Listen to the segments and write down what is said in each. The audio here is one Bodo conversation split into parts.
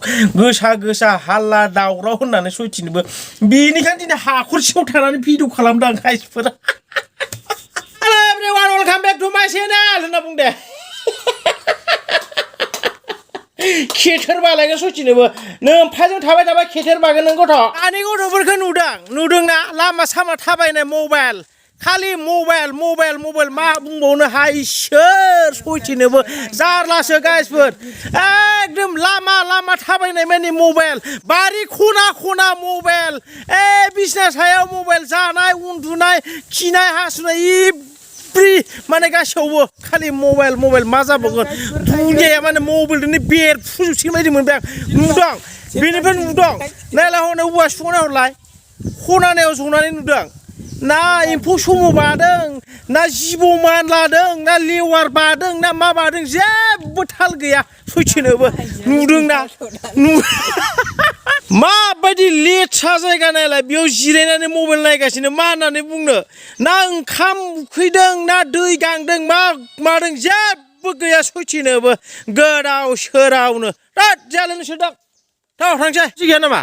गोसा गोसा हाल्ला दावराव होननानै सयथिनोबो बेनिखायनो दिनै हाखर सिङाव थानानै भिडिअ खालामदों आं गाइसफोरा hello everyone welcome back to my channel होनना बुंदे खेथेर बालायगोन सयथिनोबो नोमफाजों थाबाय थाबाय खेथेर बागोन नों गथ' दानि गथ'फोरखौ नुदोंना लामा सामा थाबायनाय मबाइल खालि मबाइल मा बुंबावनो हाय इसोर सयथिनोबो जारलासो गाइसफोर एकदम लामा थाबायनाय माने मबाइल बारि खना मबाइल बिसना सायाव मबाइल जानाय उन्दुनाय खिनाय हासुनाय माने गासैयावबो खालि मबाइल मा जाबावगोन दुनियाया माने मबाइलजोंनो बेरफुजोबसिगोन बायदि मोनबाय आं नुदों बेनिफ्राय नुदों नायला हनै औवा सिफुंना हरलाय खनानायाव जनानै नुदों ना एम्फौ सोमो बादों ना जिबौ मानलादों ना लेवार बादों ना मा बादों जेबो थाल गैया सयथिनोबो नुदोंना माबायदि लेथ्रा जायगा नायलाय बेयाव जिरायनानै मबाइल नायगासिनो मा होननानै बुंनो ना ओंखाम उखैदों ना दै गांदों मा मादों जेबो गैया सयथिनोबो गोदाव सोरावनो राद जालायनो सोदां थाव थांसै गैया नामा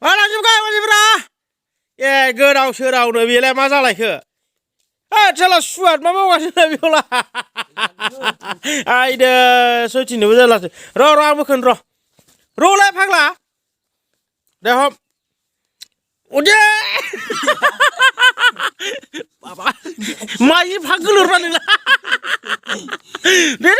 लांजोबबाय मानसिफ्रा गोदाव सोरावनो बेलाय मा जालायखो जाला सुवाद मा मावगासिनो बेयावला आयदो सयथिनोबो जालासो र' आं बोखोन र'लाय फाग्ला दे हम उदे बाबा माइ फा गोलोरबा नोंला दे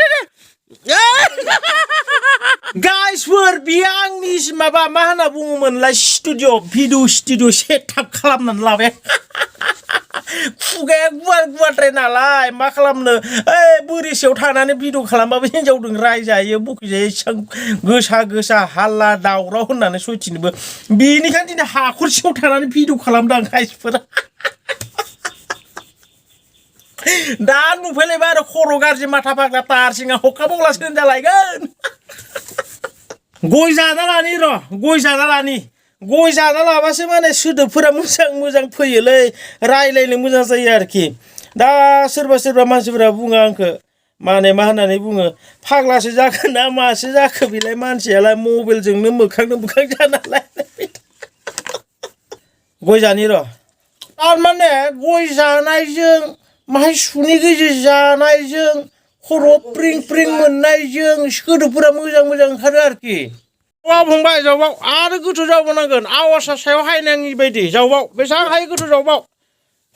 गाइसफोर बेयो आंनि माबा मा होनना बुङोमोनलाय स्टुडिअ भिडिअ स्टुडिअ सेटआप खालामनानै लाबाय खुगाया गुवारद्राय नालाय मा खालामनो बोरिसेयाव थानानै भिडिअ खालामबाबो हिन्जावजों रायजायो बखिजायो एसेबां गोसा हाल्ला दावराव होननानै सयथिनोबो बेनिखायनो दिनै हाखर सिङाव थानानै भिडिअ खालामदों आं गाइसफोरा दा नुफैलायबाय आरो खर' गाज्रि माथा फाग्ला तारसिङा हखा बगलासो होनजालायगोन गय जाना लानि गय जाना लाबासो माने सोदोबफोरा मोजां फैयोलै रायलायनो मोजां जायो आरोखि दा सोरबा मानसिफोरा बुङो आंखो माने मा होननानै बुङो फाग्लासो जाखो ना मासो जाखो बेलाय मानसियालाय मबाइलजोंनो मोखां जानालाय गय जानि र' थारमाने गय जानायजों माहाय सुनि गेजेर जानायजों खर' प्रिं मोननायजों सोदोबफोरा मोजां ओंखारो आरोखि फंबाय जावबाव आरो गोथौ जावबावनांगोन आवासा सायाव हायनाङि बायदि जावबाव बेसेबां हायो गोथौ जावबाव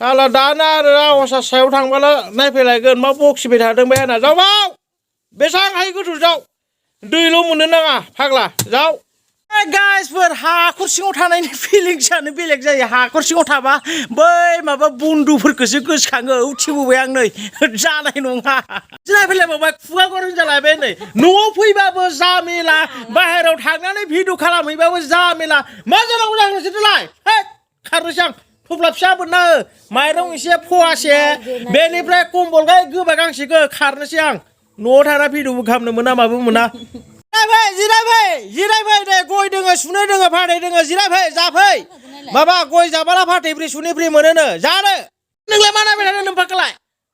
हाला दाना आरो आवासा सायाव थांबाला नायफैलायगोन मा बखिबाय थादों बे आंना जावबाव बेसेबां हायो गोथौ जाव दैल' मोननो नाङा फाग्ला जाव गाइसफोर हाखर सिङाव थानायनि फिलिंसआनो बेलेग जायो हाखर सिङाव थाबा बै माबा बन्दुफोरखौसो गोसोखाङो उथिबोबाय आं नै जानाय नङा नायफैलायबावबाय खुगा गरम जालायबाय नै न'आव फैबाबो जामेला बाहेरायाव थांनानै भिडिअ खालामहैबाबो जामेला मा जानांगौ जाखोसोलाय खारनोसै आं थफ्ला फिसा बोनना हो माइरं एसे फवासे बेनिफ्राय कम्बल गोबा गांसेखौ खारनोसै आं न'आव थाना भिडिअबो खालामनो मोना माबो मोना जिरायफै दे गय दोङो सुनै दोङो फाथै दोङो जिरायफै जाफै माबा गय जाबाला फाथै फ्रि सुनै फ्रि मोनोनो जानो नोंलाय मा नायबाय थादों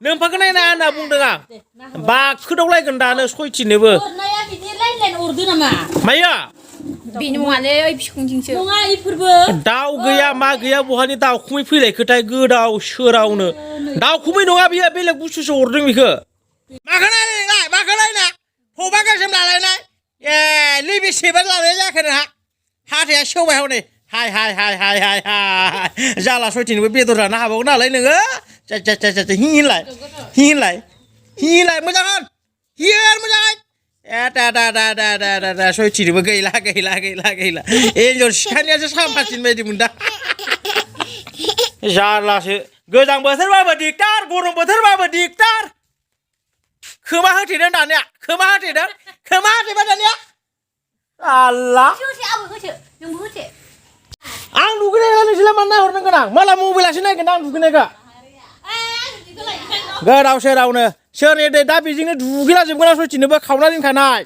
नोमफाखौ नायना होनना बुंदों आं बाखोदावलायगोन दानो सयथिनोबो माया बेनि मुङालै बिखुंथिंसो नङा इफोरबो दाउ गैया मा गैया बहानि दाउखुमै फैलायखोथाय गोदाव सोरावनो दाउखुमै नङा बियो बेलेग बुस्थुसो हरदों बेखौ माखौ नायना फबा गासैम लालायनाय नैबे सेबा लानाय जायाखै नोंहा हाथाया सेवबाय हनै हाय जाला सयथिनोबो बेदर जानो हाबावगोन नालाय नोङो हिलाय मोजां होन मोजाङै दा सयथिनोबो गैला एन्जर सिखानियासो सामफासिन बायदि मोनदा जारलासो गोजां बोथोरबाबो दिगदार गरम बोथोरबाबो दिगदार खोमा होथेदों दानिया खोमा होथेबा दानिया आल्ला आं दुगैनायखौ नोंसोरलाय मानो नायहरनांगोन आं माला मबाइलासो नायगोन आं दुगैनायखौ गोदाव सोरावनो सोरनि दै दा बेजोंनो दुगैलाजोबगोन आं सयथिनोबो खावना दोनखानाय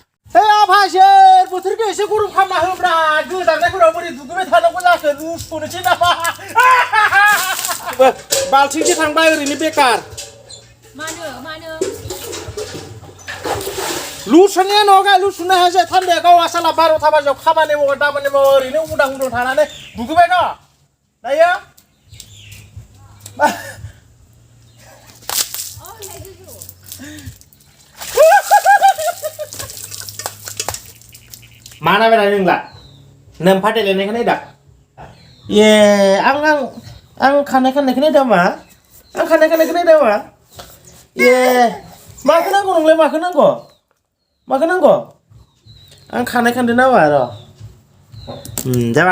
आफासोर बोथोरखौ एसे गरम खालामना होब्रा गोजांनायफोराव बोरै दुगैबाय थानांगौ जाखो रुसनोसै नामा बाल्थिंसो थांबाय ओरैनो बेकार लुसुनाया न'गा लुसुनो हायासै थान्दाया गाव आसाला 12टा बाजियाव खामानि मावो दामानि मावो ओरैनो उदां उदां थानानै दुगैबाय न' दायो mana beda ningla nempat ele ne kene dak ye ang khane kene da ma ang khane kene da ma ye ma kena ko ngle ma kena ko ang khane na wa ro